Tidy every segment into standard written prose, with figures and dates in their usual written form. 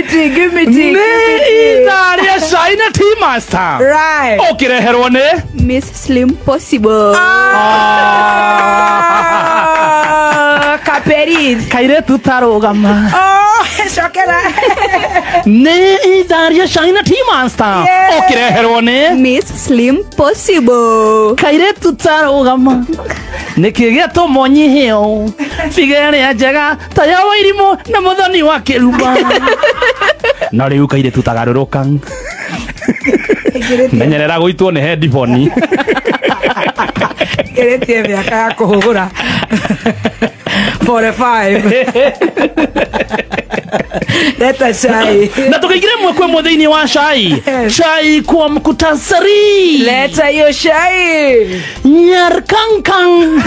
me tea, give me tea. Nĩ Give me tea. ithaa rĩa cai na tea master. Right. Ũkĩreherwo nĩ Miss Slim Possible. Ah, Kaperid. Kairĩtu tarũgama. Oh, cokera. Nĩ ithaa rĩa cai na tea master. Yeah. Ũkĩreherwo nĩ Miss Slim Possible. Kairĩtu tarũgama. Nĩkĩ gĩatũma ũnyihio biga ĩrĩa njega ta ya wairimũ na mũthoni wa kĩruma na rĩu kairĩtu tagarũrũka menyerera gũitwo nĩ hendiboni. Ngĩrĩtie mĩaka ya kũhũgũra 45. Leta chai. Na tukaingire mwe kwa ĩmwe thĩinĩ wa cai. Yes. Chai kwa mkutasari. Leta hiyo chai. Nyarkankan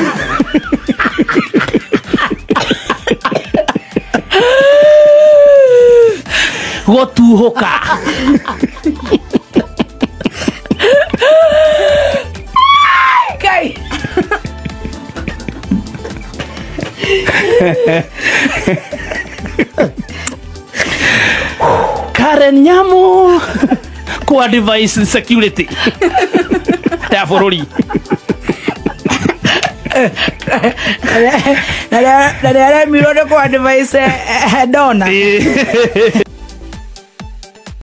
gũtuhũka. Kai. Karen Nyamu kwa device security ya bũrũri. Na nĩ aremirwo nĩ kũ advise Donna.